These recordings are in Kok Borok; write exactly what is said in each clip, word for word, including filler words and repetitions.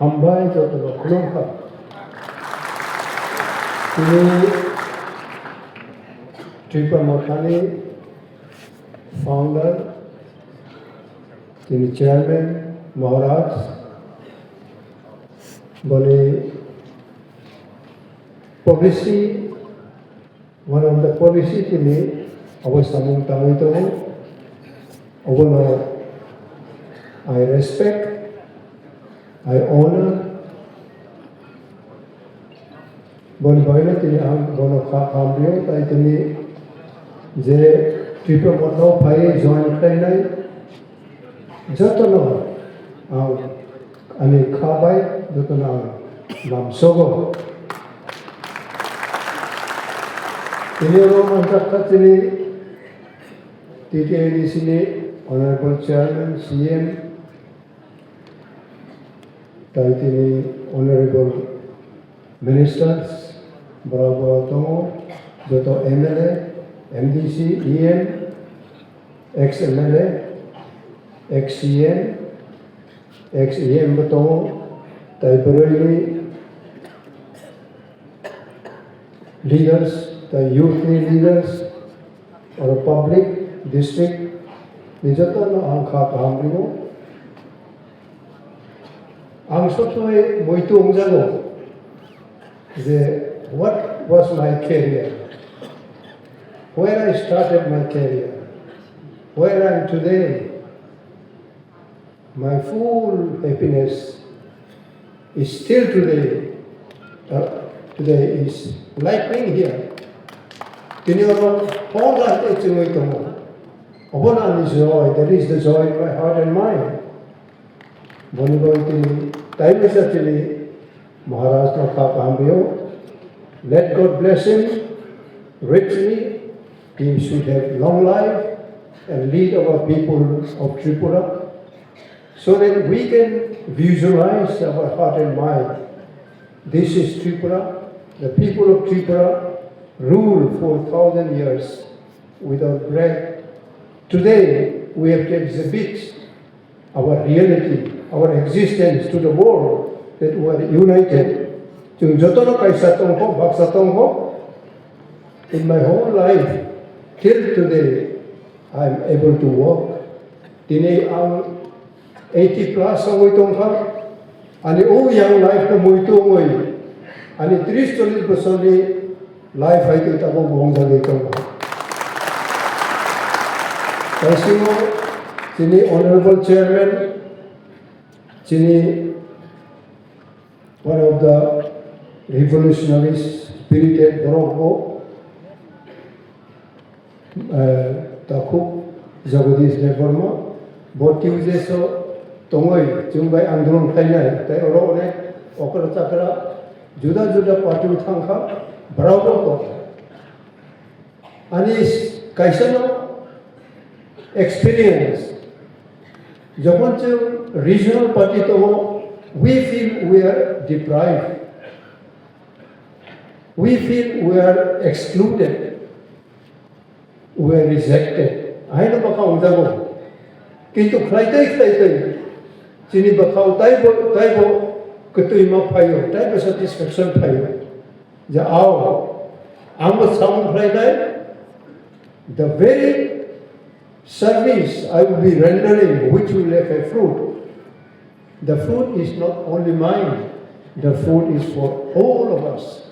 Hambai jotono khulumkha. Tini Tripura Mothani founder, tini chairman Maharaj, boni policy, one of the policy tini obo samung tangwi tongo. Obono I respect, I honor. Boni bagwino tini ang bono kha hamrwio, tai tini je Tripura Motha o phaiwi join khlainai jotono ang ani kha bai jotono ang lamsogo. Tini oro manjakha chini T T A D C ni Honorable Chairman, C M, tai tini Honorable Ministers, borok borok tongo, joto M L A, M D C, E M, ex M L A, ex C M, ex E M bo tongo, tai bwrwini leaders, tai youth ni leaders, oro public, district ni jotono ang kha kaham rwo. Ang sob somoi muitu wngjago je what was my career, where I started my career, where I am today. My full happiness is still today. Uh, today is like being here. Tini oro hor gas de chwngwi tongo. Obono ani joy, that is the joy in my heart and mind. Boni bagwi tini tai misa tini Maharaj no kha kaham rwo. Let God bless him richly. He should have long life and lead our people of Tripura so that we can visualize our heart and mind. This is Tripura. The people of Tripura rule for thousand years without break. Today, we have to exhibit our reality, our existence to the world that we are united. Chwng jotono kaisa tongkho, baksa tongkho. In my whole life, till today, I am able to walk. Tini ang eighty plus wngwi tongkha. Ani o young life no muitu wngwi, ani tris chollish bosorni life hai twi tabuk bo wngjagwi tongo. Tei simo chini honorable chairman, chini one of the revolutionary spirited borok bo, eh, takhuk Jagadish Debbarma, bo T U J S o tongwi chwng bai andolon khlainai, tei oro onek okra chakra juda juda party o thangkha, borok bo tongkha. Ani kaisano experience, jokhon chwng regional party tongo, we feel we are deprived, we feel we are excluded, we are rejected. Ahaino bwkha wngjago. Kintu khlai tei khlai tei chini bwkhao taibo, taibo kwtwima phaio, taibo satisfaction phaio. Je ao, ang bo samung khlainai, the very service I will be rendering, which will have a fruit. The fruit is not only mine, the fruit is for all of us.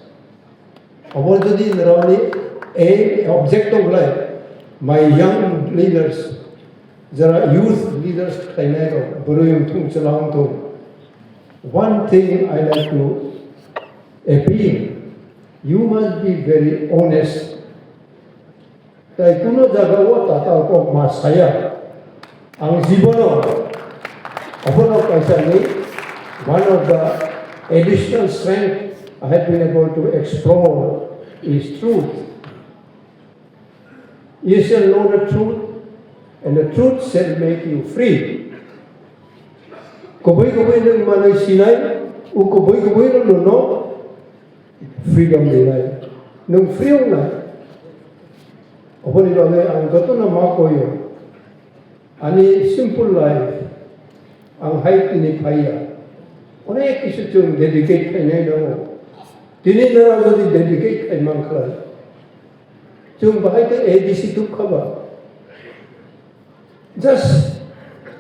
Obo jodi norokni aim, object tong lai, my young leaders, jara youth leaders khlainai rok, bwrwi wngthung, chwla wngthung. One thing I like to appeal, you must be very honest. Tai kuno jagao tatal kok ma saya. Ang jibono abono kaisani one of the additional strength I have been able to explore is truth. You shall know the truth, and the truth shall make you free. Kubui kubui nwng manwi sinai, u kubui kubui no nwngno freedom rinai. Nwng free wngnai. Oboni bagwi ang jotono ma koyo. Ani simple life, ang hai tini phaiya. Onek kisu chwng dedicate khainai nango. Tini nara jodi dedicate khai mankha, chwng bahai khe A D C tubkha ba. Just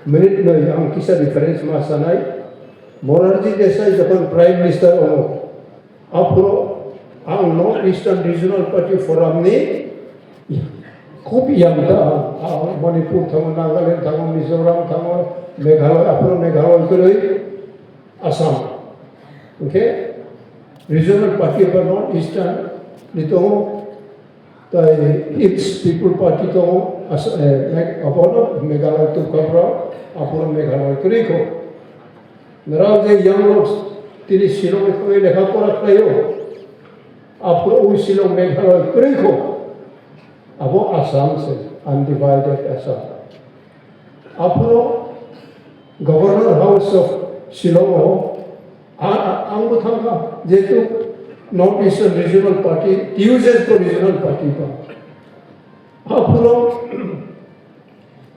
minute noi, ang kisa reference ma sanai. Morarji Desai jokhon Prime Minister ono, aphuru ang North Eastern Regional Party Forum ni khub yang ta, ang Manipur thango, Nagaland thango, Mizoram thango, Meghalaya, aphuru Meghalaya kwrwi Assam. Okay? Regional Party of North Eastern ni tongo. Tai Hills People Party tongo, as-, eh, Meg-, abono Meghalaya tubkha borok, aphuru Meghalaya kwrwi kho. Norok je young rok tini Shillong ni thangwi lekha pora khlaio, aphuru o Shillong Meghalaya kwrwi kho. Abo Assam se, undivided Assam. Aphuru Governor House of Shillong o, a, a, ang bo thangkha, jehetu North Eastern Regional Party, T U Z ko Regional Party ba. Aphuru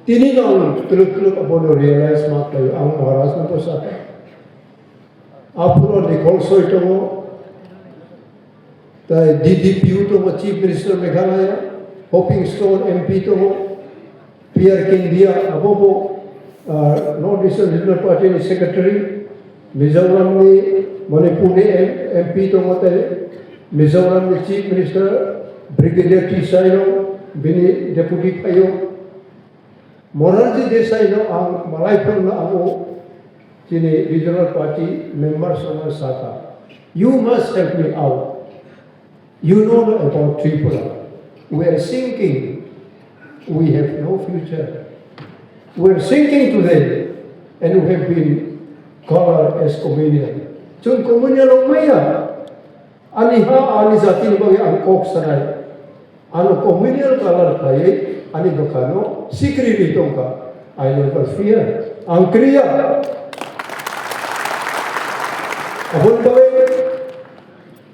tini no ang tuluk tuluk abono realize ma khlaio, ang Maharaj no bo sakha. Aphuru Nikhil Soi tongo, tai D D P U tongo, Chief Minister Meghalaya, Hoping Stone M P tongo, P R Kindia, abo bo, ah, North Eastern Regional Party ni Secretary, Mizoram ni, Manipur ni M-, M P tongo, tai Mizoram ni Chief Minister Brigadier T Sailo, bini deputy phaio. Morarji Desai no ang malai phano ang o chini regional party member sono saka, "You must help me out. You know about Tripura. We are sinking. We have no future. We are sinking today and we have been colored as communal." Chwng communal wng maya. Ani ha, ani jati ni bagwi ang kok sanai. Ano communal colour khlaiwi ani bwkhano sikiri ri tongkha. I never fear. Ang kriya. Aboni bagwi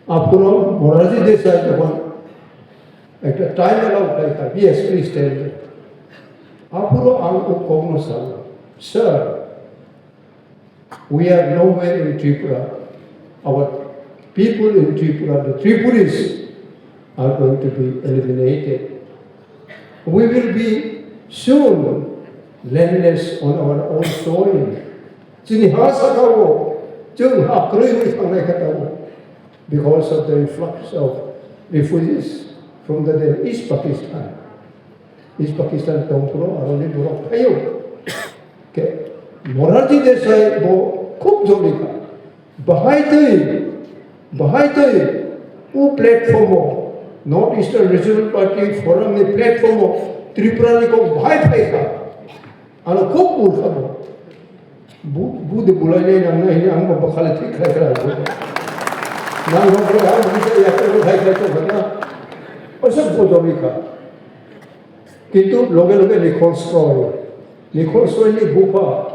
aphuru Morarji Desai jokhon ekta time allow khlaikha, "Yes, please tell me." Aphuru ang o kokno salo, "Sir, we are nowhere in Tripura. Our people in Tripura, the Tripuris, are going to be eliminated. We will be soon landless on our own soil." Chini ha saka o, chwng ha kwrwi wngwi thangnai kha tabuk, because of the influx of refugees from the East Pakistan. East Pakistan tongphuru aroni borok phaio. Khe Morarji Desai bo khub joli kha. Bahai twi, bahai twi o platform o, North Eastern Regional Party Forum ni platform o Tripura ni kok bahai phai kha. Ano khub ur kha bo. Bu, bu de bulai nai nang nai hini ang bo bakhale thik khai khai bo. Nang bo khai khai khai khai khai. Osa bo joli kha. Kintu loge loge Nikhil Soi, Nikhil Soi ni bupha,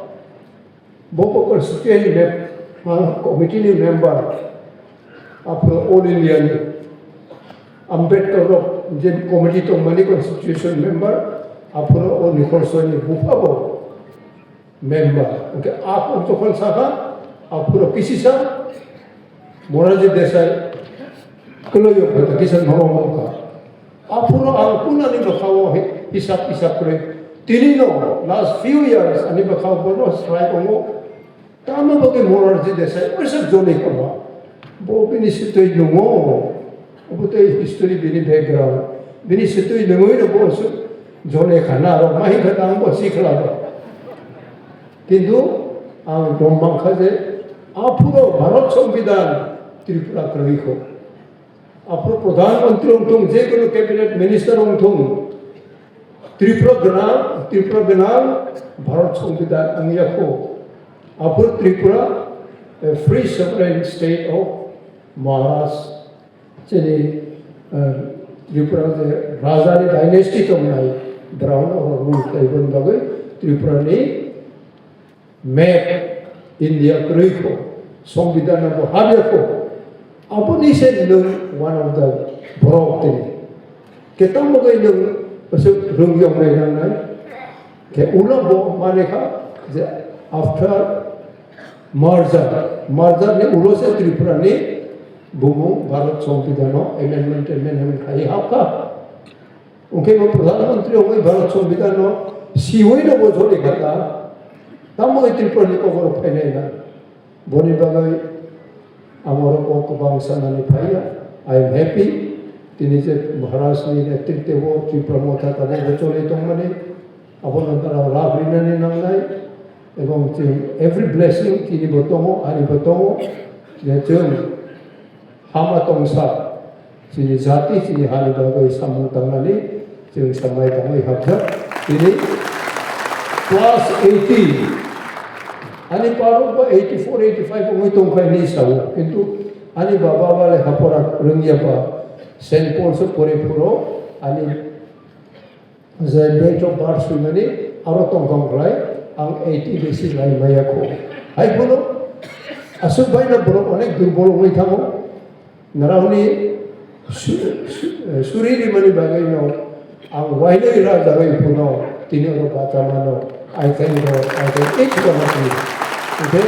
bo bo constituency ni mem-, ah, committee ni member, aphuru All India ni Ambedkar rok je committee tongmani constitution member, aphuru o Nikhil Soi ni bupha bo member. Hwnkhe a kok jokhon sakha, aphuru kisisa Morarji Desai kwlwio khato kisa norok wngkha. Aphuru ang kunani bwkhao hi-, hisab hisab kwrwi. Tini no last few years ani bwkhao bono srai tongo. Tamo bagwi Morarji Desai oisa joli kwma. Bo bini swtwi nungo. Obo tei history bini background. Bini swtwi nungwi no bo su jole khana aro mahi khana ang bo sikla ba. Kintu ang dom bangkha je aphuru Bharat Songbidan Tripura kwrwi kho. Aphuru Pradhan Mantri wng thung, je kono cabinet minister wng thung, Tripura gwnang, Tripura gwnang Bharat Songbidan wngya kho. Aphuru Tripura, a free sovereign state of Maharaj. Chini, eh, Tripura je Raja ni dynasty tongnai, Brown oro rule khlaiboni bagwi Tripura ni map India kwrwi kho, Songbidan no bo habya kho. Aboni se nwng one of the borok tini. Khe tamo bai nwng aswk rwng yoknai nangnai. Khe ulo bo mani kha je after Merger, merger ni ulo se Tripura ni bumung Bharat Songbidan no amendment, amendment khai hapkha. Ungkhe bo Pradhan Mantri ongwi Bharat Songbidan no siwi no bo jodi kha ta. Tamo Tripura ni kokoro phainai na. Boni bagwi ang oro kok kwbang sanani phaiya. I am happy. Tini je Maharaj ni netritwo Tripura Motha tabuk bo choli tongmani. Abono tara love rinani nangnai. Ebong chwng every blessing tini bo tongo, ani bo tongo. Je chwng hama tongsa, chini jati, chini hani bagwi samung tangnani chwng samai tangwi hapjak. Tini class eighty, ani parok ba eighty-four, eighty-five wngwi tongkha hinwi sao, kintu ani baba ba lekha pora rwngya ba Saint Paul se pore phuro ani je date of birth swimani aro tongthong khlai, ang eighty besi lai maya kho. Hai phano aswk baino borok onek durbol wngwi thango. Narani su-, su-, suri rimani bagwi no ang wainwi rajagwi phano tini oro bachamano. I thank God, I thank each one of you. Hwnkhe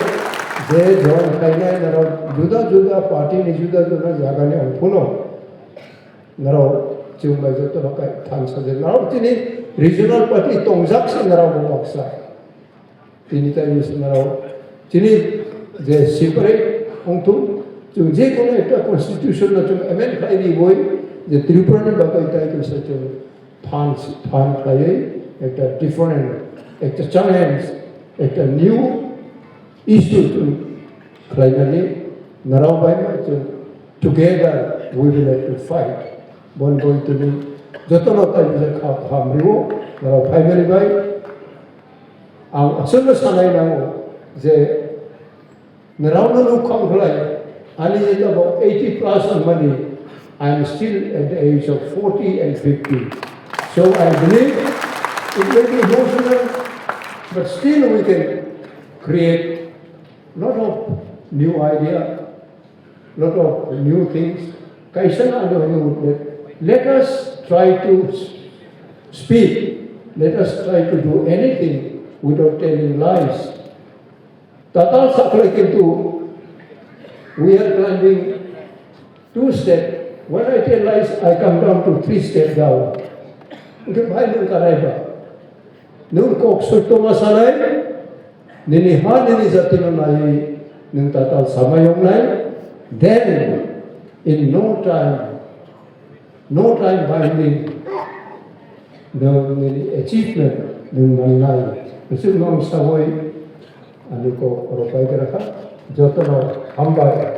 je join khainai narok juda juda party ni juda juda jagani ang phano narok chwng bai jotono kai thansa je narok tini regional party tongjak se narok bo baksa. Tini tai se narok chini je separate wngthung, chwng je kono ekta constitution no chwng amend khlai riwi je Tripura ni bagwi tai kaisa chwng fund, fund khlaiwi ekta different, ekta challenge, ekta new issue chwng khlainani narok bai ma chwng together we will have to fight. Bon boi tini jotono tai je kha-, kham riwo narok phai mani bai. Ang aswkno sanai nango je narokno nuk kham khlai, ani je tabok eighty plus wngmani, I am still at the age of forty and fifty. So I believe it may be emotional, but still we can create lot of new idea, lot of new things. Kaisa na ano hino let, let us try to s-, speak, let us try to do anything without telling lies. Tatal sakhlai kintu we are climbing two step. When I tell lies, I come down to three step down. Hwnkhe bhai nwng karai ba? Nwng kok sotto ma sanai, nini ha nini jatino naiwi nwng tatal samai wngnai, then in no time, no time binding, nwng nini achievement nwng mangnai. Bwswk nwng sawi ani kok oro pai gra kha, jotono hambai.